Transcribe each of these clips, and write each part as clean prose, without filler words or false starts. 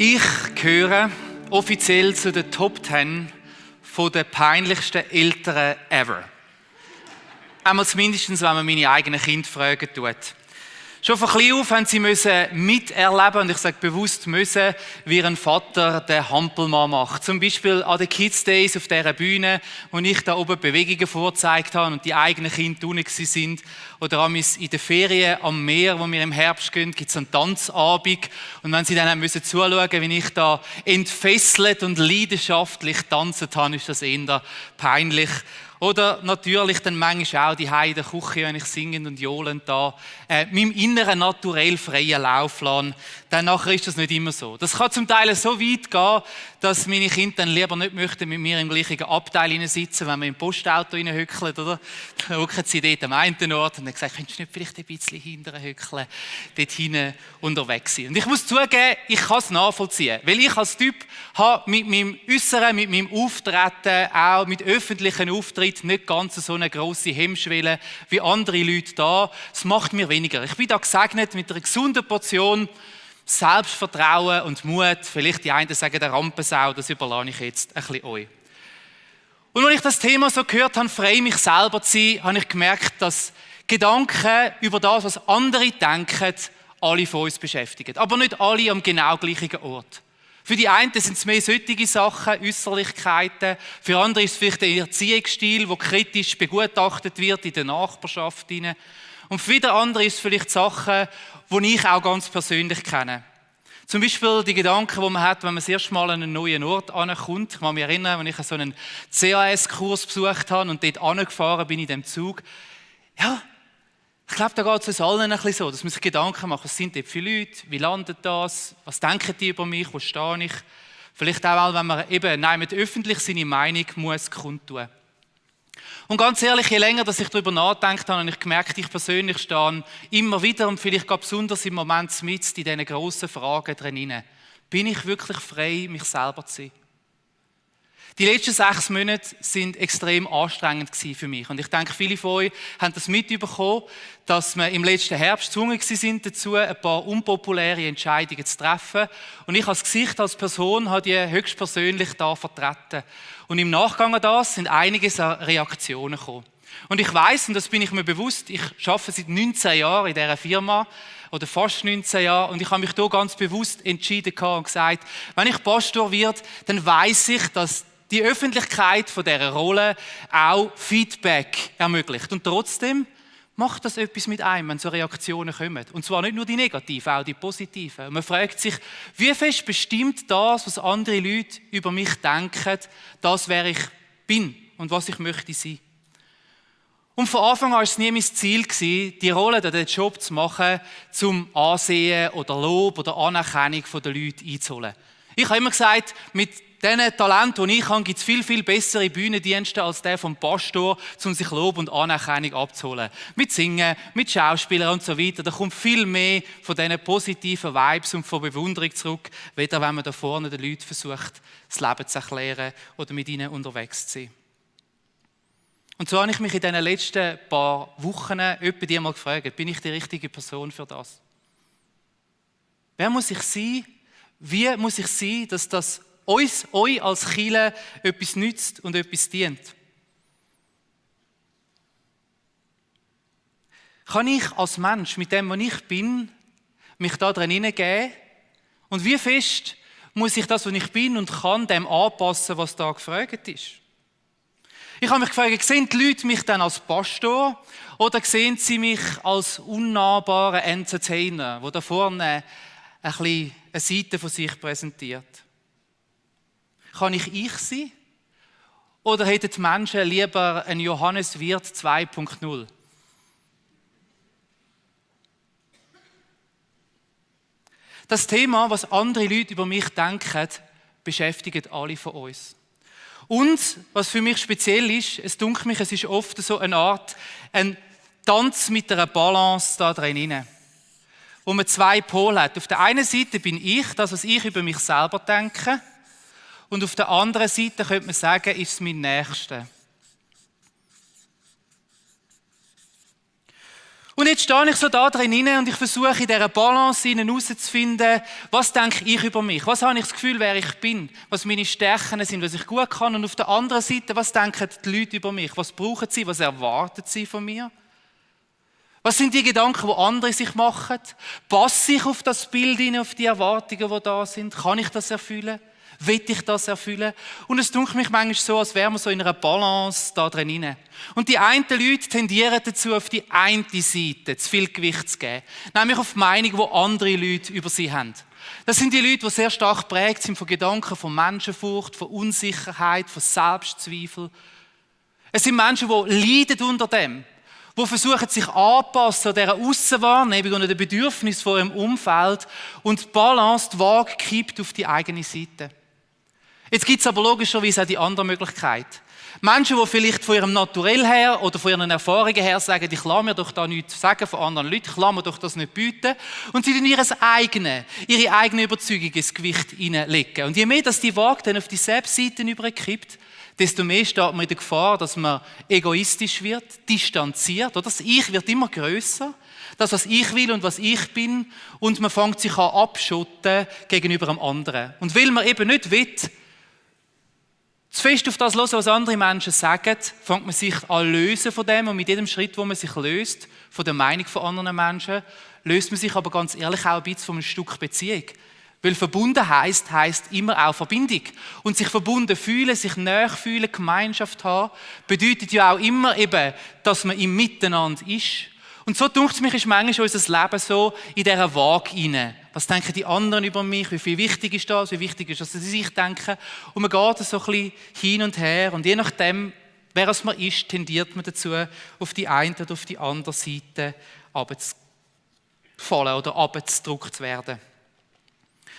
Ich gehöre offiziell zu den Top 10 der peinlichsten Eltern ever. Einmal zumindest, wenn man meine eigenen Kinder fragen tut. Schon von klein auf haben sie miterleben, und ich sage bewusst müssen, wie ein Vater den Hampelmann macht. Zum Beispiel an den Kids Days auf dieser Bühne, wo ich da oben Bewegungen vorgezeigt habe und die eigenen Kinder unten sind. Oder in den Ferien am Meer, wo wir im Herbst gehen, gibt es einen Tanzabend. Und wenn sie dann haben müssen zuschauen, wie ich da entfesselt und leidenschaftlich tanzen habe, ist das eher peinlich. Oder natürlich dann manchmal auch die in der Küche, wenn ich singend und johlend da meinem inneren naturell freien Lauf lasse. Dann nachher ist das nicht immer so. Das kann zum Teil so weit gehen, dass meine Kinder dann lieber nicht möchten mit mir im gleichen Abteil sitzen, wenn wir im Postauto hückeln, oder? Dann hocken sie dort am einen Ort und dann gesagt, könntest du nicht vielleicht ein bisschen hinterher hückeln, dort hinten unterwegs sein. Und ich muss zugeben, ich kann es nachvollziehen, weil ich als Typ habe mit meinem Äußeren, mit meinem Auftreten, auch mit öffentlichen Auftritten nicht ganz so eine grosse Hemmschwelle wie andere Leute da. Es macht mir weniger. Ich bin da gesegnet mit einer gesunden Portion Selbstvertrauen und Mut. Vielleicht die einen sagen der Rampensau, das überlasse ich jetzt ein bisschen euch. Und als ich das Thema so gehört habe, frei mich selber zu sein, habe ich gemerkt, dass Gedanken über das, was andere denken, alle von uns beschäftigen. Aber nicht alle am genau gleichen Ort. Für die einen sind es mehr solche Sachen, Äußerlichkeiten. Für andere ist es vielleicht der Erziehungsstil, der kritisch begutachtet wird in der Nachbarschaft. Und für wieder andere ist es vielleicht Sachen, die ich auch ganz persönlich kenne. Zum Beispiel die Gedanken, die man hat, wenn man das erste Mal an einen neuen Ort ankommt. Ich kann mich erinnern, als ich so einen CAS-Kurs besucht habe und dort angefahren bin in dem Zug. Ja, ich glaube, da geht es uns allen ein bisschen so, dass man sich Gedanken macht, was sind dort für Leute, wie landet das, was denken die über mich, wo stehe ich. Vielleicht auch, wenn man eben öffentlich seine Meinung muss kundtun. Und ganz ehrlich, je länger dass ich darüber nachgedacht habe, habe ich gemerkt, ich persönlich stehe immer wieder und vielleicht gerade besonders im Moment mitten in diesen grossen Fragen drin. Bin ich wirklich frei, mich selber zu sein? Die letzten 6 Monate waren extrem anstrengend für mich. Und ich denke, viele von euch haben das mitbekommen, dass wir im letzten Herbst gezwungen waren dazu, ein paar unpopuläre Entscheidungen zu treffen. Und ich als Gesicht, als Person, habe die höchstpersönlich da vertreten. Und im Nachgang an das sind einige Reaktionen gekommen. Und ich weiss, und das bin ich mir bewusst, ich arbeite seit 19 Jahren in dieser Firma, oder fast 19 Jahre, und ich habe mich hier ganz bewusst entschieden und gesagt, wenn ich Pastor werde, dann weiss ich, dass die Öffentlichkeit von dieser Rolle auch Feedback ermöglicht. Und trotzdem macht das etwas mit einem, wenn so Reaktionen kommen. Und zwar nicht nur die negativen, auch die positiven. Und man fragt sich, wie fest bestimmt das, was andere Leute über mich denken, das, wer ich bin und was ich möchte sein. Und von Anfang an war es nie mein Ziel, die Rolle oder den Job zu machen, zum Ansehen oder Lob oder Anerkennung der Leute einzuholen. Ich habe immer gesagt, mit diesen Talenten, die ich habe, gibt es viel, viel bessere Bühnendienste als der vom Pastor, um sich Lob und Anerkennung abzuholen. Mit Singen, mit Schauspielern und so weiter. Da kommt viel mehr von diesen positiven Vibes und von Bewunderung zurück, weder wenn man da vorne den Leuten versucht, das Leben zu erklären oder mit ihnen unterwegs zu sein. Und so habe ich mich in den letzten paar Wochen jemand einmal gefragt, bin ich die richtige Person für das? Wer muss ich sein? Wie muss ich sein, dass das euch als Kirche etwas nützt und etwas dient? Kann ich als Mensch mit dem, was ich bin, mich da drin hineingeben? Und wie fest muss ich das, was ich bin und kann, dem anpassen, was da gefragt ist? Ich habe mich gefragt, sehen die Leute mich dann als Pastor oder sehen sie mich als unnahbaren Entertainer, der da vorne ein bisschen eine Seite von sich präsentiert? Kann ich sein? Oder hätten die Menschen lieber einen Johannes Wirth 2.0? Das Thema, was andere Leute über mich denken, beschäftigt alle von uns. Und, was für mich speziell ist, es dunkelt mich, es ist oft so eine Art, ein Tanz mit einer Balance da drin, wo man 2 Pole hat. Auf der einen Seite bin ich, das, was ich über mich selber denke, und auf der anderen Seite könnte man sagen, ist es mein Nächster. Und jetzt stehe ich so da drin und ich versuche in dieser Balance herauszufinden, was denke ich über mich? Was habe ich das Gefühl, wer ich bin? Was meine Stärken sind, was ich gut kann? Und auf der anderen Seite, was denken die Leute über mich? Was brauchen sie? Was erwarten sie von mir? Was sind die Gedanken, die andere sich machen? Passe ich auf das Bild hin, auf die Erwartungen, die da sind? Kann ich das erfüllen? Will ich das erfüllen? Und es dunkelt mich manchmal so, als wären wir so in einer Balance da drin. Und die einen Leute tendieren dazu, auf die eine Seite zu viel Gewicht zu geben. Nämlich auf die Meinung, die andere Leute über sie haben. Das sind die Leute, die sehr stark geprägt sind von Gedanken, von Menschenfurcht, von Unsicherheit, von Selbstzweifel. Es sind Menschen, die leiden unter dem. Die versuchen, sich anzupassen an dieser Aussenwahrnehmung und an den Bedürfnissen von ihrem Umfeld. Und die Balance, die Waage kippt auf die eigene Seite. Jetzt gibt es aber logischerweise auch die andere Möglichkeit. Menschen, die vielleicht von ihrem Naturell her oder von ihren Erfahrungen her sagen, ich lasse mir doch da nichts sagen von anderen Leuten, ich lasse mir doch das nicht bieten. Und sie dann ihre eigene Überzeugung ins Gewicht hineinlegen. Und je mehr dass die Waage dann auf die Selbstseite überkippt, desto mehr steht man in der Gefahr, dass man egoistisch wird, distanziert. Oder das Ich wird immer grösser. Das, was ich will und was ich bin. Und man fängt sich an abschotten gegenüber dem anderen. Und weil man eben nicht will, zu fest auf das hören, was andere Menschen sagen, fängt man sich an lösen von dem. Und mit jedem Schritt, wo man sich löst, von der Meinung von anderen Menschen, löst man sich aber ganz ehrlich auch ein bisschen von einem Stück Beziehung. Weil verbunden heisst immer auch Verbindung. Und sich verbunden fühlen, sich nahe fühlen, Gemeinschaft haben, bedeutet ja auch immer eben, dass man im Miteinander ist. Und so dunkt es mich, ist manchmal unser Leben so in dieser Waage hinein. Was denken die anderen über mich? Wie viel wichtig ist das? Wie wichtig ist das, dass sie sich denken? Und man geht so ein bisschen hin und her. Und je nachdem, wer es man ist, tendiert man dazu, auf die eine oder auf die andere Seite runterzufallen oder runtergedrückt zu werden.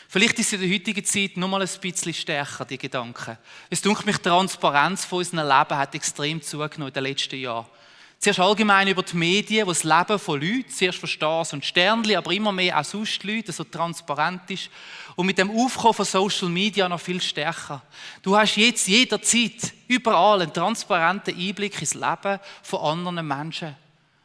Vielleicht ist es in der heutigen Zeit noch mal ein bisschen stärker, die Gedanken. Es dunkelt mich, die Transparenz von unserem Leben hat extrem zugenommen in den letzten Jahren. Zuerst allgemein über die Medien, wo das Leben von Leuten, zuerst von Stars und Sternchen, aber immer mehr auch sonst Leute, so transparent ist. Und mit dem Aufkommen von Social Media noch viel stärker. Du hast jetzt jederzeit, überall einen transparenten Einblick ins Leben von anderen Menschen.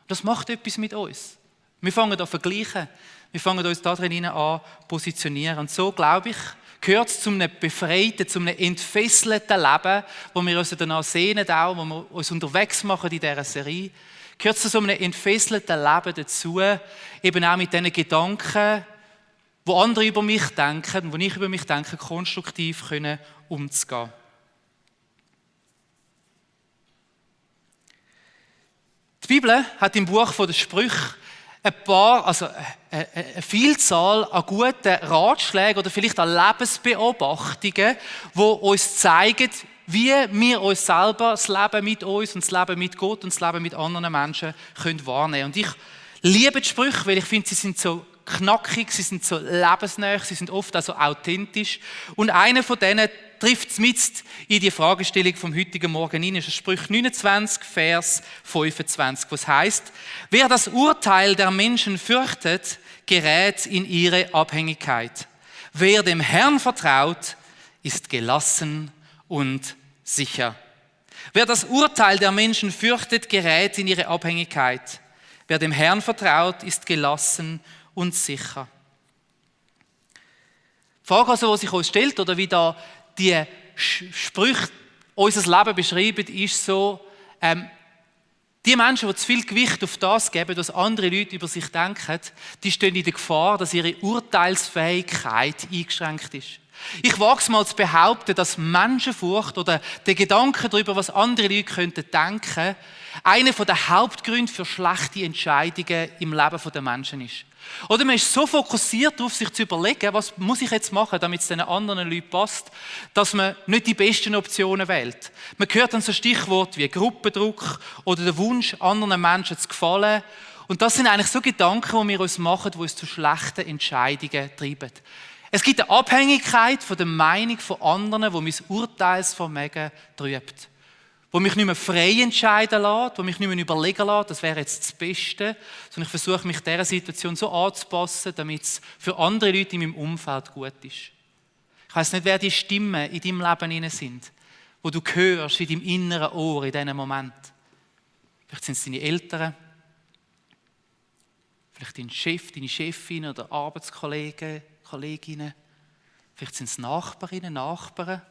Das macht etwas mit uns. Wir fangen an zu vergleichen. Wir fangen uns da drin an zu positionieren. Und so, glaube ich, gehört es zu einem befreiten, zu einem entfesselten Leben, wo wir uns danach sehnen, auch, wo wir uns unterwegs machen in dieser Serie, gehört es zu so einem entfesselten Leben dazu, eben auch mit diesen Gedanken, wo andere über mich denken, wo ich über mich denke, konstruktiv können umzugehen. Die Bibel hat im Buch der Sprüche eine Vielzahl an guten Ratschlägen oder vielleicht an Lebensbeobachtungen, die uns zeigen, wie wir uns selber, das Leben mit uns und das Leben mit Gott und das Leben mit anderen Menschen wahrnehmen können. Und ich liebe die Sprüche, weil ich finde, sie sind so knackig, sie sind so lebensnah, sie sind oft auch so authentisch. Und einer von denen trifft es mit in die Fragestellung vom heutigen Morgen hinein. Das ist Sprüche 29, Vers 25, was heißt: Wer das Urteil der Menschen fürchtet, gerät in ihre Abhängigkeit. Wer dem Herrn vertraut, ist gelassen und sicher. Wer das Urteil der Menschen fürchtet, gerät in ihre Abhängigkeit. Wer dem Herrn vertraut, ist gelassen und sicher. Die Frage, also, die sich uns stellt, oder wie da die Sprüche unser Leben beschreiben, ist so, die Menschen, die zu viel Gewicht auf das geben, was andere Leute über sich denken, die stehen in der Gefahr, dass ihre Urteilsfähigkeit eingeschränkt ist. Ich wage es mal zu behaupten, dass Menschenfurcht oder der Gedanke darüber, was andere Leute könnten denken, einer der Hauptgründe für schlechte Entscheidungen im Leben der Menschen ist. Oder man ist so fokussiert darauf, sich zu überlegen, was muss ich jetzt machen, damit es den anderen Leuten passt, dass man nicht die besten Optionen wählt. Man hört dann so Stichworte wie Gruppendruck oder der Wunsch, anderen Menschen zu gefallen. Und das sind eigentlich so Gedanken, die wir uns machen, die uns zu schlechten Entscheidungen treiben. Es gibt eine Abhängigkeit von der Meinung von anderen, die mein Urteilsvermögen trübt. Wo mich nicht mehr frei entscheiden lässt, wo mich nicht mehr überlegen lässt, das wäre jetzt das Beste, sondern ich versuche, mich dieser Situation so anzupassen, damit es für andere Leute in meinem Umfeld gut ist. Ich weiss nicht, wer die Stimmen in deinem Leben sind, wo du hörst in deinem inneren Ohr in diesem Moment. Vielleicht sind es deine Eltern, Vielleicht dein Chef, deine Chefin oder Arbeitskollegen, Kolleginnen. Vielleicht sind es Nachbarinnen, Nachbarn.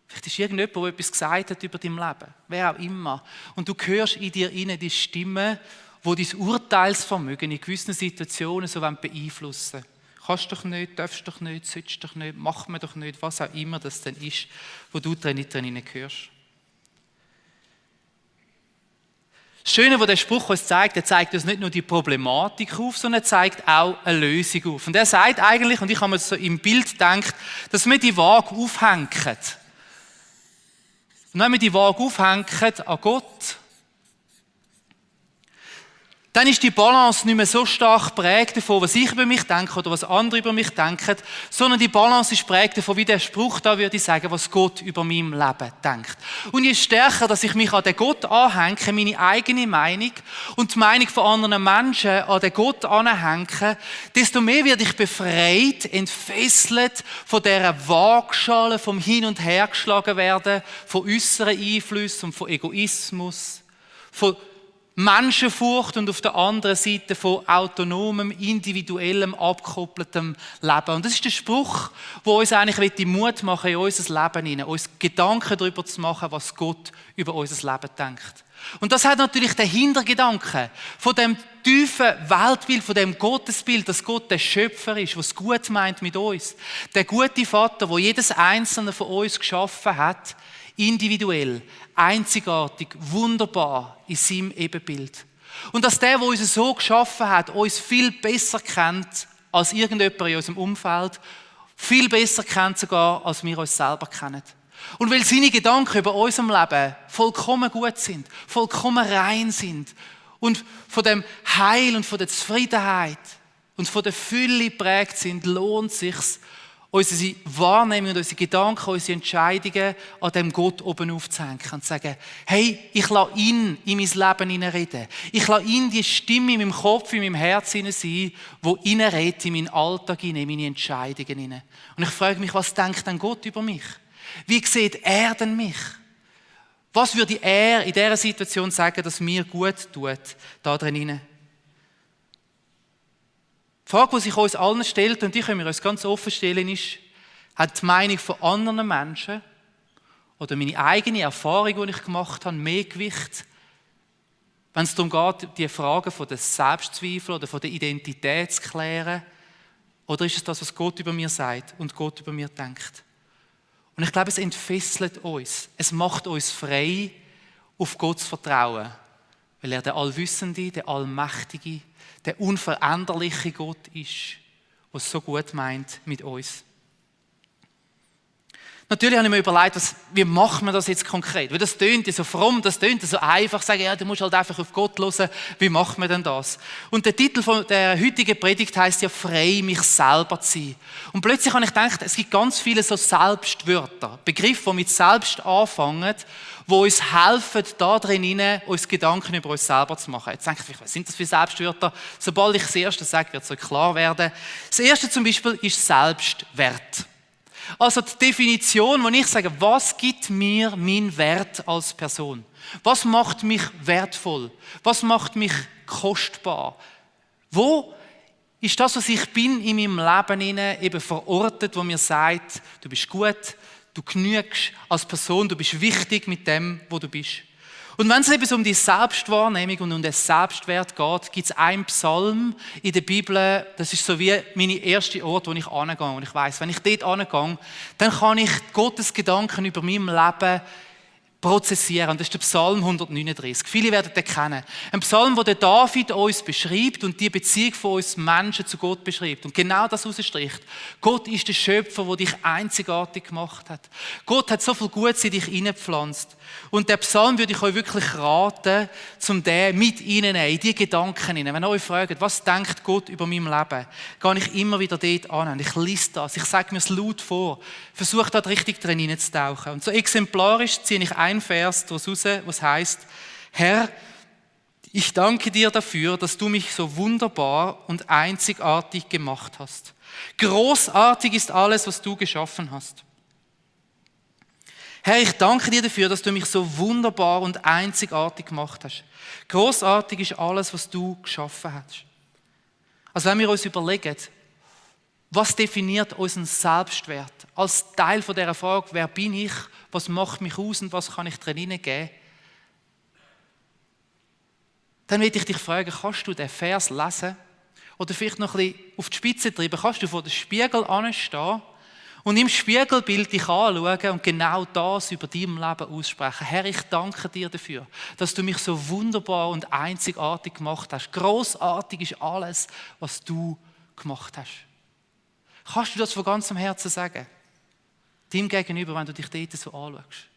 Vielleicht ist irgendjemand, der etwas gesagt hat über dein Leben. Wer auch immer. Und du hörst in dir rein die Stimme, die dein Urteilsvermögen in gewissen Situationen so beeinflussen wollen. Kannst doch nicht, darfst doch nicht, sollst doch nicht, mach mir doch nicht, was auch immer das denn ist, wo du drin hörst. Das Schöne, was der Spruch uns zeigt, er zeigt uns nicht nur die Problematik auf, sondern er zeigt auch eine Lösung auf. Und er sagt eigentlich, und ich habe mir so im Bild gedacht, dass wir die Waage aufhängen. Und wenn wir die Waage aufhängen an Gott, dann ist die Balance nicht mehr so stark geprägt davon, was ich über mich denke oder was andere über mich denken, sondern die Balance ist geprägt davon, wie der Spruch da würde ich sagen, was Gott über mein Leben denkt. Und je stärker, dass ich mich an den Gott anhänge, meine eigene Meinung und die Meinung von anderen Menschen an den Gott anhänge, desto mehr werde ich befreit, entfesselt von dieser Waagschale, vom Hin- und Hergeschlagen werden, von äußeren Einflüssen und von Egoismus, von Menschenfurcht und auf der anderen Seite von autonomem, individuellem, abgekoppeltem Leben. Und das ist der Spruch, der uns eigentlich Mut machen will, in unser Leben hinein, uns Gedanken darüber zu machen, was Gott über unser Leben denkt. Und das hat natürlich den Hintergedanken von dem tiefen Weltbild, von dem Gottesbild, dass Gott der Schöpfer ist, was gut meint mit uns. Der gute Vater, der jedes einzelne von uns geschaffen hat, individuell, einzigartig, wunderbar in seinem Ebenbild. Und dass der uns so geschaffen hat, uns viel besser kennt als irgendjemand in unserem Umfeld, viel besser kennt sogar, als wir uns selber kennen. Und weil seine Gedanken über unserem Leben vollkommen gut sind, vollkommen rein sind und von dem Heil und von der Zufriedenheit und von der Fülle geprägt sind, lohnt es sich, unsere Wahrnehmung und unsere Gedanken, unsere Entscheidungen an dem Gott oben aufzuhängen und zu sagen, hey, ich lasse ihn in mein Leben hineinreden. Ich lasse ihn die Stimme in meinem Kopf, in meinem Herz hinein sein, die hineinredet in meinen Alltag hinein, in meine Entscheidungen hinein. Und ich frage mich, was denkt denn Gott über mich? Wie sieht er denn mich? Was würde er in dieser Situation sagen, dass mir gut tut, da drin hinein? Die Frage, die sich uns allen stellt, und die können wir uns ganz offen stellen, ist, hat die Meinung von anderen Menschen oder meine eigene Erfahrung, die ich gemacht habe, mehr Gewicht, wenn es darum geht, die Fragen von der Selbstzweifel oder von der Identität zu klären? Oder ist es das, was Gott über mir sagt und Gott über mir denkt? Und ich glaube, es entfesselt uns. Es macht uns frei, auf Gott zu vertrauen. Weil er der Allwissende, der Allmächtige, der unveränderliche Gott ist, der es so gut meint mit uns. Natürlich habe ich mir überlegt, wie macht man das jetzt konkret? Weil das tönt ja so fromm, das tönt ja so einfach, sagen, ja, du musst halt einfach auf Gott hören. Wie macht man denn das? Und der Titel von der heutigen Predigt heisst ja, frei mich selber zu sein. Und plötzlich habe ich gedacht, es gibt ganz viele so Selbstwörter, Begriffe, die mit selbst anfangen, die uns helfen, da drin uns Gedanken über uns selber zu machen. Jetzt denke ich, was sind das für Selbstwörter? Sobald ich das erste sage, wird es euch klar werden. Das erste zum Beispiel ist Selbstwert. Also die Definition, wo ich sage, was gibt mir meinen Wert als Person? Was macht mich wertvoll? Was macht mich kostbar? Wo ist das, was ich bin in meinem Leben eben verortet, wo mir sagt, du bist gut, du genügst als Person, du bist wichtig mit dem, wo du bist. Und wenn es eben so um die Selbstwahrnehmung und um den Selbstwert geht, gibt es einen Psalm in der Bibel, das ist so wie meine erste Ort, wo ich angehe. Und ich weiss, wenn ich dort angehe, dann kann ich Gottes Gedanken über mein Leben prozessieren. Und das ist der Psalm 139. Viele werden den kennen. Ein Psalm, wo der David uns beschreibt und die Beziehung von uns Menschen zu Gott beschreibt. Und genau das herausstricht. Gott ist der Schöpfer, der dich einzigartig gemacht hat. Gott hat so viel Gutes in dich hineingepflanzt. Und der Psalm würde ich euch wirklich raten, zum den mit reinzunehmen, in die Gedanken hinein. Wenn ihr euch fragt, was denkt Gott über mein Leben, gehe ich immer wieder dort an. Ich lese das, ich sage mir es laut vor, versuche da richtig drin hineinzutauchen. Und so exemplarisch ziehe ich einen Vers daraus raus, was heisst, Herr, ich danke dir dafür, dass du mich so wunderbar und einzigartig gemacht hast. Großartig ist alles, was du geschaffen hast. Herr, ich danke dir dafür, dass du mich so wunderbar und einzigartig gemacht hast. Grossartig ist alles, was du geschaffen hast. Also wenn wir uns überlegen, was definiert unseren Selbstwert als Teil von dieser Frage, wer bin ich, was macht mich aus und was kann ich drin hineingeben, dann will ich dich fragen, kannst du den Vers lesen oder vielleicht noch ein bisschen auf die Spitze treiben, kannst du vor dem Spiegel anstehen und im Spiegelbild dich anschauen und genau das über dein Leben aussprechen. Herr, ich danke dir dafür, dass du mich so wunderbar und einzigartig gemacht hast. Grossartig ist alles, was du gemacht hast. Kannst du das von ganzem Herzen sagen? Dem gegenüber, wenn du dich dort so anschaust.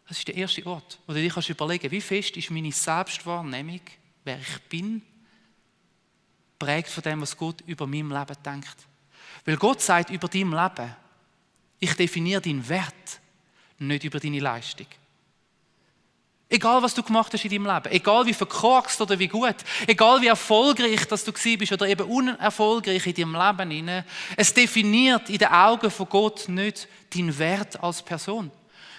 Das ist der erste Ort, wo du dir überlegen kannst, wie fest ist meine Selbstwahrnehmung, wer ich bin, prägt von dem, was Gott über mein Leben denkt. Weil Gott sagt über dein Leben, ich definiere deinen Wert, nicht über deine Leistung. Egal, was du gemacht hast in deinem Leben, egal wie verkorkst oder wie gut, egal wie erfolgreich dass du bist oder eben unerfolgreich in deinem Leben, es definiert in den Augen von Gott nicht deinen Wert als Person.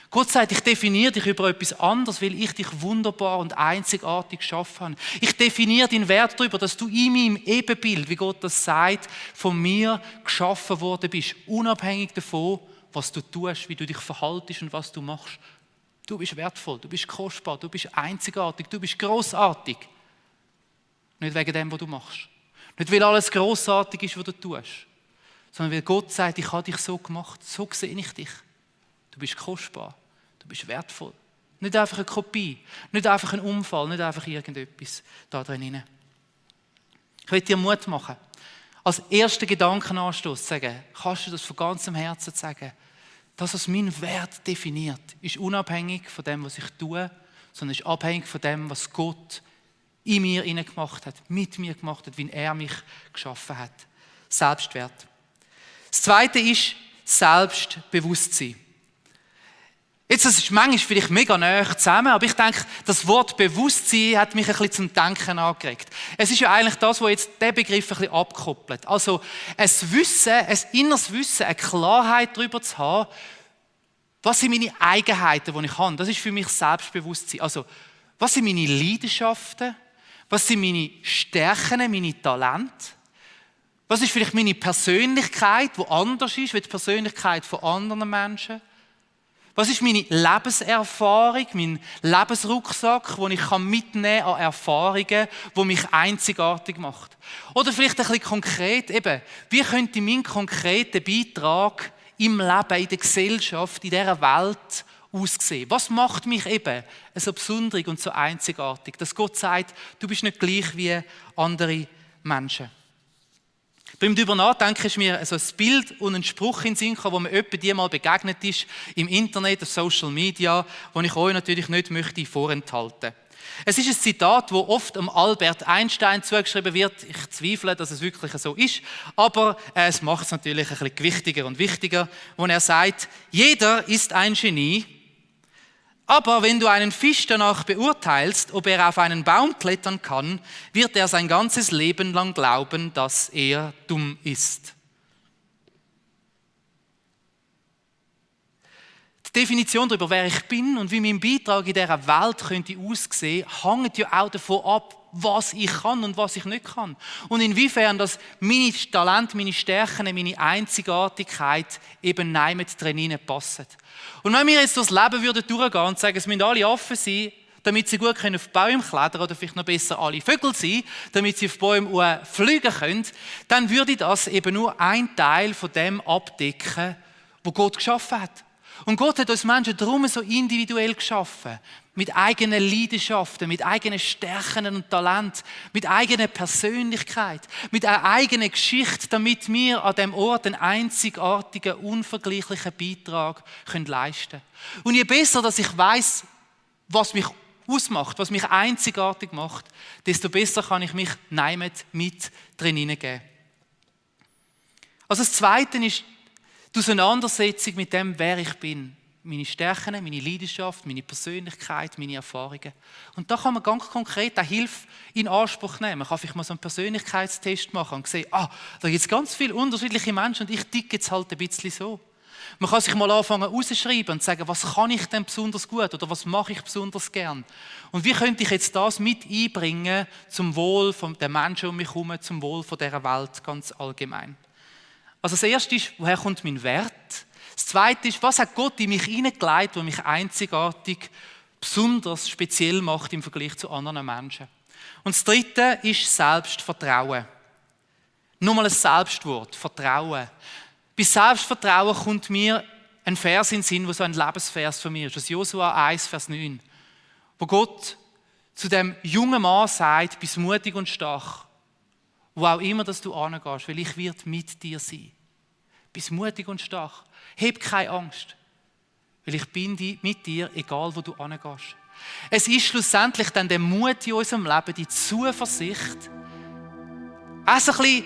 Gott sagt, ich definiere dich über etwas anderes, weil ich dich wunderbar und einzigartig geschaffen habe. Ich definiere deinen Wert darüber, dass du in meinem Ebenbild, wie Gott das sagt, von mir geschaffen worden bist, unabhängig davon, was du tust, wie du dich verhaltest und was du machst. Du bist wertvoll, du bist kostbar, du bist einzigartig, du bist grossartig. Nicht wegen dem, was du machst. Nicht, weil alles grossartig ist, was du tust. Sondern weil Gott sagt, ich habe dich so gemacht, so sehe ich dich. Du bist kostbar, du bist wertvoll. Nicht einfach eine Kopie, nicht einfach ein Unfall, nicht einfach irgendetwas da drin. Ich will dir Mut machen. Als ersten Gedankenanstoß zu sagen, kannst du das von ganzem Herzen sagen, das, was meinen Wert definiert, ist unabhängig von dem, was ich tue, sondern ist abhängig von dem, was Gott in mir gemacht hat, mit mir gemacht hat, wie er mich geschaffen hat. Selbstwert. Das Zweite ist Selbstbewusstsein. Jetzt, das ist manchmal vielleicht mega nahe zusammen, aber ich denke, das Wort Bewusstsein hat mich ein bisschen zum Denken angeregt. Es ist ja eigentlich das, was jetzt den Begriff ein bisschen abkoppelt. Also ein Wissen, ein inneres Wissen, eine Klarheit darüber zu haben, was sind meine Eigenheiten, die ich habe. Das ist für mich Selbstbewusstsein. Also, was sind meine Leidenschaften? Was sind meine Stärken, meine Talente? Was ist vielleicht meine Persönlichkeit, die anders ist als die Persönlichkeit von anderen Menschen? Was ist meine Lebenserfahrung, mein Lebensrucksack, den ich mitnehmen kann an Erfahrungen, die mich einzigartig macht? Oder vielleicht ein bisschen konkret, eben, wie könnte mein konkreter Beitrag im Leben, in der Gesellschaft, in dieser Welt aussehen? Was macht mich eben so besonders und so einzigartig, dass Gott sagt, du bist nicht gleich wie andere Menschen? Beim darüber nachdenken ist mir so ein Bild und ein Spruch in den Sinn gekommen, wo mir jemand die mal begegnet ist, im Internet, auf Social Media, wo ich euch natürlich nicht möchte vorenthalten. Es ist ein Zitat, das oft Albert Einstein zugeschrieben wird. Ich zweifle, dass es wirklich so ist, aber es macht es natürlich ein bisschen gewichtiger und wichtiger, wo er sagt, jeder ist ein Genie, aber wenn du einen Fisch danach beurteilst, ob er auf einen Baum klettern kann, wird er sein ganzes Leben lang glauben, dass er dumm ist. Die Definition darüber, wer ich bin und wie mein Beitrag in dieser Welt könnte aussehen, hängt ja auch davon ab, was ich kann und was ich nicht kann. Und inwiefern das meine Talente, meine Stärken, meine Einzigartigkeit eben nicht drin passen. Und wenn wir jetzt durchs Leben durchgehen würden und sagen, es müssen alle Affen sein, damit sie gut auf Bäume klettern oder vielleicht noch besser alle Vögel sein, damit sie auf Bäume fliegen können, dann würde das eben nur ein Teil von dem abdecken, was Gott geschaffen hat. Und Gott hat uns Menschen darum so individuell geschaffen, mit eigenen Leidenschaften, mit eigenen Stärken und Talenten, mit eigener Persönlichkeit, mit einer eigenen Geschichte, damit wir an dem Ort einen einzigartigen, unvergleichlichen Beitrag leisten können. Und je besser, dass ich weiss, was mich ausmacht, was mich einzigartig macht, desto besser kann ich mich mit drin hineingeben. Also das Zweite ist die Auseinandersetzung mit dem, wer ich bin. Meine Stärken, meine Leidenschaft, meine Persönlichkeit, meine Erfahrungen. Und da kann man ganz konkret eine Hilfe in Anspruch nehmen. Man kann vielleicht mal so einen Persönlichkeitstest machen und sehen, da gibt es ganz viele unterschiedliche Menschen und ich ticke jetzt halt ein bisschen so. Man kann sich mal anfangen rausschreiben und sagen, was kann ich denn besonders gut oder was mache ich besonders gern? Und wie könnte ich jetzt das mit einbringen zum Wohl der Menschen um mich herum, zum Wohl dieser Welt ganz allgemein? Also das Erste ist, woher kommt mein Wert? Das Zweite ist, was hat Gott in mich hineingelegt, was mich einzigartig, besonders speziell macht im Vergleich zu anderen Menschen? Und das Dritte ist Selbstvertrauen. Nochmal ein Selbstwort, Vertrauen. Bei Selbstvertrauen kommt mir ein Vers in den Sinn, der so ein Lebensvers von mir ist, aus Josua 1, Vers 9, wo Gott zu dem jungen Mann sagt, bist mutig und stark, wo auch immer, dass du hingehst, weil ich werde mit dir sein. Bist mutig und stark. Hab keine Angst, weil ich bin mit dir, egal wo du hingehst. Es ist schlussendlich dann der Mut in unserem Leben, die Zuversicht, auch so ein bisschen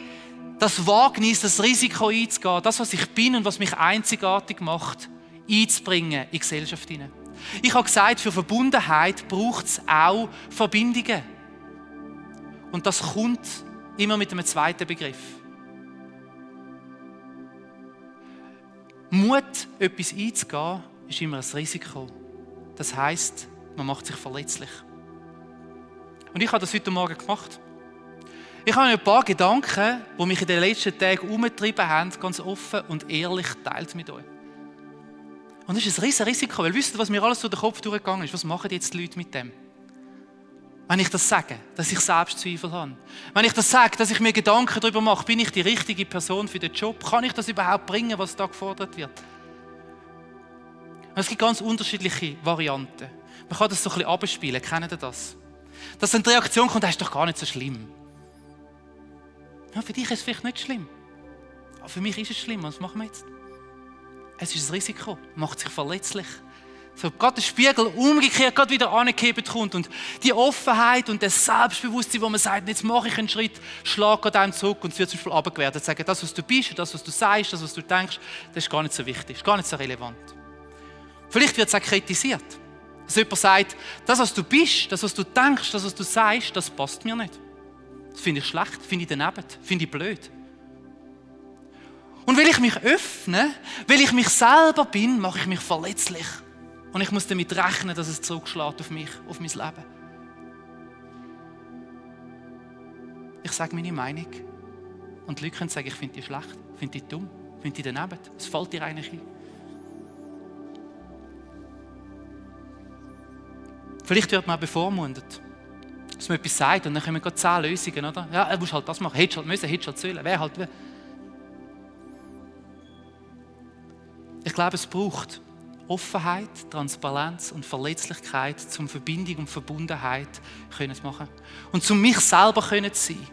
das Wagnis, das Risiko einzugehen, das, was ich bin und was mich einzigartig macht, einzubringen in die Gesellschaft hinein. Ich habe gesagt, für Verbundenheit braucht es auch Verbindungen. Und das kommt immer mit einem zweiten Begriff. Mut, etwas einzugehen, ist immer ein Risiko. Das heisst, man macht sich verletzlich. Und ich habe das heute Morgen gemacht. Ich habe ein paar Gedanken, die mich in den letzten Tagen umgetrieben haben, ganz offen und ehrlich teilt mit euch. Und das ist ein riesiges Risiko, weil wisst ihr, was mir alles durch den Kopf durchgegangen ist? Was machen jetzt die Leute mit dem? Wenn ich das sage, dass ich Selbstzweifel habe. Wenn ich das sage, dass ich mir Gedanken darüber mache, bin ich die richtige Person für den Job? Kann ich das überhaupt bringen, was da gefordert wird? Und es gibt ganz unterschiedliche Varianten. Man kann das so ein bisschen abspielen, kennt ihr das? Dass dann die Reaktion kommt, das ist doch gar nicht so schlimm. Ja, für dich ist es vielleicht nicht schlimm. Aber für mich ist es schlimm. Was machen wir jetzt? Es ist ein Risiko, macht sich verletzlich. So, gerade der Spiegel umgekehrt gerade wieder angehebt kommt und die Offenheit und das Selbstbewusstsein, wo man sagt, jetzt mache ich einen Schritt, schlag gerade einem zurück und es wird zum Beispiel runtergewertet. Sagen, das, was du bist, das, was du sagst, das, was du denkst, das ist gar nicht so wichtig, ist gar nicht so relevant. Vielleicht wird es auch kritisiert. Dass jemand sagt, das, was du bist, das, was du denkst, das, was du sagst, das passt mir nicht. Das finde ich schlecht, finde ich daneben, finde ich blöd. Und weil ich mich öffne, weil ich mich selber bin, mache ich mich verletzlich. Und ich muss damit rechnen, dass es zurückschlägt auf mich, auf mein Leben. Ich sage meine Meinung. Und die Leute können sagen, ich finde die schlecht, finde die dumm, finde die daneben. Es fällt dir eigentlich ein. Vielleicht wird man auch bevormundet, dass man etwas sagt und dann kommen gerade 10 Lösungen, oder? Ja, du musst halt das machen, hättest halt müssen, hättest halt sollen, wer halt will. Ich glaube, es braucht Offenheit, Transparenz und Verletzlichkeit, um Verbindung und Verbundenheit zu machen. Und um mich selber zu sein.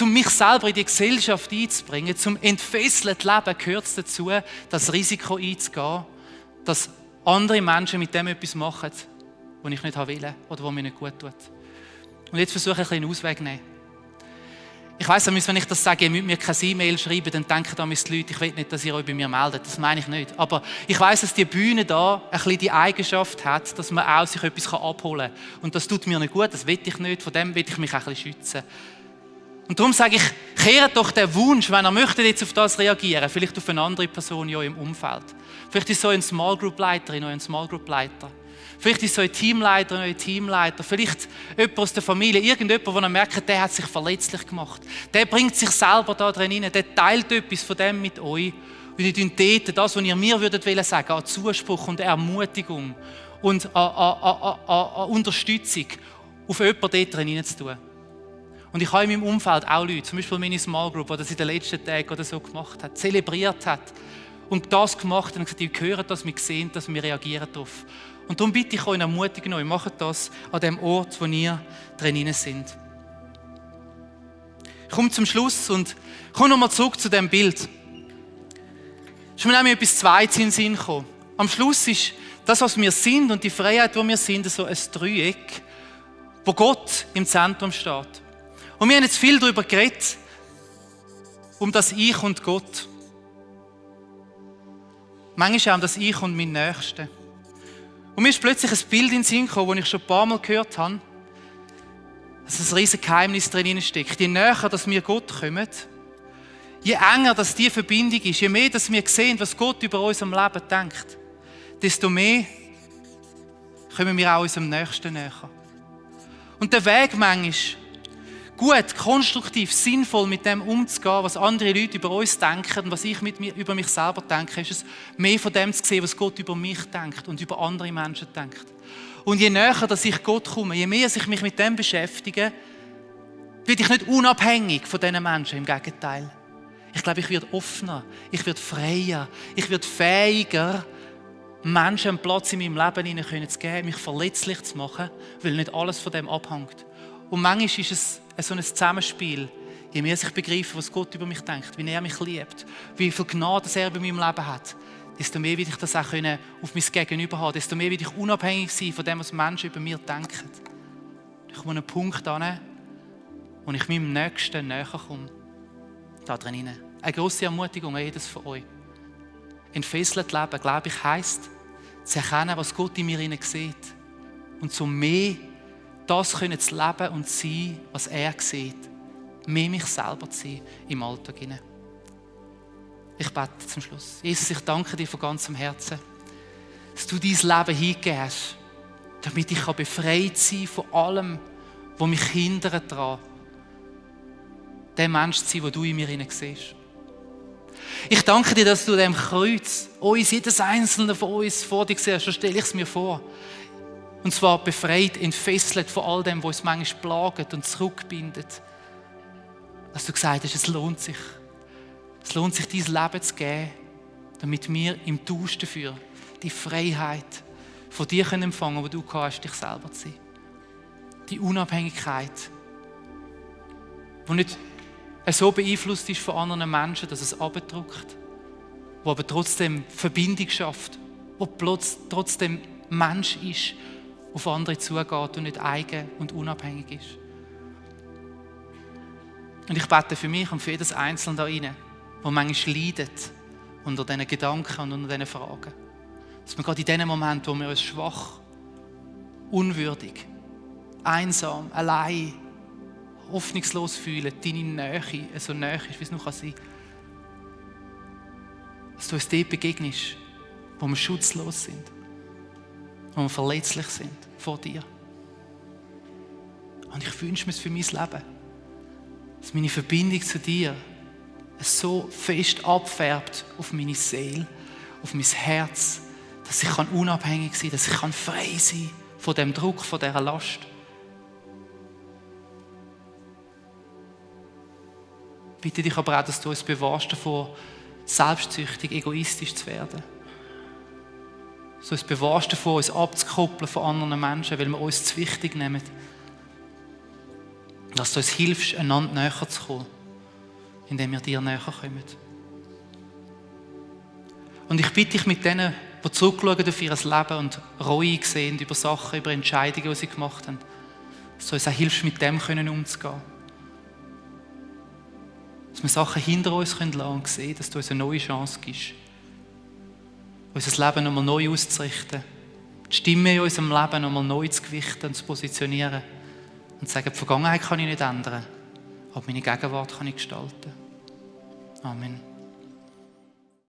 Um mich selber in die Gesellschaft einzubringen, zum entfesselten Leben gehört es dazu, das Risiko einzugehen, dass andere Menschen mit dem etwas machen, was ich nicht will oder was mir nicht gut tut. Und jetzt versuche ich einen Ausweg zu nehmen. Ich weiss, wenn ich das sage, ihr müsst mir keine E-Mail schreiben, dann denken da die Leute, ich will nicht, dass ihr euch bei mir meldet. Das meine ich nicht. Aber ich weiss, dass die Bühne da ein bisschen die Eigenschaft hat, dass man auch sich etwas abholen kann. Und das tut mir nicht gut, das will ich nicht, von dem will ich mich auch ein bisschen schützen. Und darum sage ich, kehrt doch den Wunsch, wenn ihr möchtet jetzt auf das reagieren, vielleicht auf eine andere Person in eurem Umfeld. Vielleicht ist so ein Small Group Leiterin oder ein Small Group Leiter. Vielleicht ist so ein Teamleiter oder ein Teamleiter. Vielleicht jemand aus der Familie, irgendjemand, wo er merkt, der hat sich verletzlich gemacht. Der bringt sich selber da drin rein, der teilt etwas von dem mit euch. Und ihr dort das, was ihr mir würdet sagen, an Zuspruch und Ermutigung und an Unterstützung auf jemanden dort drin zu tun. Und ich habe in meinem Umfeld auch Leute, zum Beispiel meine Small Group, die das in den letzten Tagen oder so gemacht hat, zelebriert hat und das gemacht hat und gesagt, wir hören das, wir sehen das, wir reagieren darauf. Und darum bitte ich euch, ermutigen euch, macht das an dem Ort, wo ihr drin sind. Ich komme zum Schluss und komme nochmal zurück zu dem Bild. Es ist mir nämlich etwas Zweites in den Sinn gekommen. Am Schluss ist das, was wir sind und die Freiheit, die wir sind, so ein Dreieck, wo Gott im Zentrum steht. Und wir haben jetzt viel darüber geredet, um das Ich und Gott. Manchmal auch um das Ich und mein Nächsten. Und mir ist plötzlich ein Bild in den Sinn gekommen, das ich schon ein paar Mal gehört habe, dass ein riesiges Geheimnis drin steckt. Je näher, dass wir Gott kommen, Je enger dass die Verbindung ist, je mehr dass wir sehen, was Gott über unser Leben denkt, desto mehr kommen wir auch unserem Nächsten näher. Und der Weg manchmal, gut, konstruktiv, sinnvoll mit dem umzugehen, was andere Leute über uns denken und was ich über mich selber denke, ist es, mehr von dem zu sehen, was Gott über mich denkt und über andere Menschen denkt. Und je näher dass ich Gott komme, je mehr ich mich mit dem beschäftige, werde ich nicht unabhängig von diesen Menschen, im Gegenteil. Ich glaube, ich werde offener, ich werde freier, ich werde fähiger, Menschen einen Platz in meinem Leben zu geben, mich verletzlich zu machen, weil nicht alles von dem abhängt. Und manchmal ist es so ein Zusammenspiel. Je mehr ich begreife, was Gott über mich denkt, wie er mich liebt, wie viel Gnade er über meinem Leben hat, desto mehr will ich das auch auf mein Gegenüber haben, desto mehr will ich unabhängig sein von dem, was Menschen über mir denken. Ich komme an einen Punkt an, wo ich meinem Nächsten näher komme. Da drin. Eine grosse Ermutigung an jedes von euch. Entfesselt leben, glaube ich, heisst, zu erkennen, was Gott in mir sieht. Und so mehr das zu leben und zu sein, was er sieht. Mehr mich selber zu sein im Alltag. Ich bete zum Schluss. Jesus, ich danke dir von ganzem Herzen, dass du dein Leben hingegeben hast, damit ich befreit sein kann von allem, was mich hindert daran, der Mensch zu sein, den du in mir siehst. Ich danke dir, dass du an diesem Kreuz uns, jedes einzelne von uns vor dir siehst. So stelle ich es mir vor. Und zwar befreit, entfesselt von all dem, was uns manchmal plagt und zurückbindet. Dass du gesagt hast, es lohnt sich. Es lohnt sich, dein Leben zu geben, damit wir im Tausch dafür die Freiheit von dir empfangen können, die du hast, dich selber zu sein. Die Unabhängigkeit, die nicht so beeinflusst ist von anderen Menschen, dass es abdrückt, wo aber trotzdem Verbindung schafft, wo trotzdem Mensch ist, auf andere zugeht und nicht eigen und unabhängig ist. Und ich bete für mich und für jedes Einzelne da rein, der manchmal leidet unter diesen Gedanken und unter diesen Fragen. Dass wir gerade in den Momenten, wo wir uns schwach, unwürdig, einsam, allein, hoffnungslos fühlen, deine Nähe so nahe ist, wie es noch sein kann. Dass du uns dort begegnest, wo wir schutzlos sind, wo wir verletzlich sind vor dir. Und ich wünsche mir es für mein Leben, dass meine Verbindung zu dir so fest abfärbt auf meine Seele, auf mein Herz, dass ich unabhängig sein kann, dass ich frei sein kann von dem Druck, von dieser Last. Ich bitte dich aber auch, dass du uns bewahrst davor, selbstsüchtig, egoistisch zu werden. Dass du uns bewahrst davor, uns abzukoppeln von anderen Menschen, weil wir uns zu wichtig nehmen. Dass du uns hilfst, einander näher zu kommen, indem wir dir näher kommen. Und ich bitte dich mit denen, die zurückschauen auf ihr Leben und Reue sehen über Sachen, über Entscheidungen, die sie gemacht haben, dass du uns auch hilfst, mit dem umzugehen. Dass wir Sachen hinter uns lassen können und sehen, dass du uns eine neue Chance gibst, unser Leben nochmal neu auszurichten, die Stimme in unserem Leben nochmal neu zu gewichten und zu positionieren und zu sagen, die Vergangenheit kann ich nicht ändern, aber meine Gegenwart kann ich gestalten. Amen.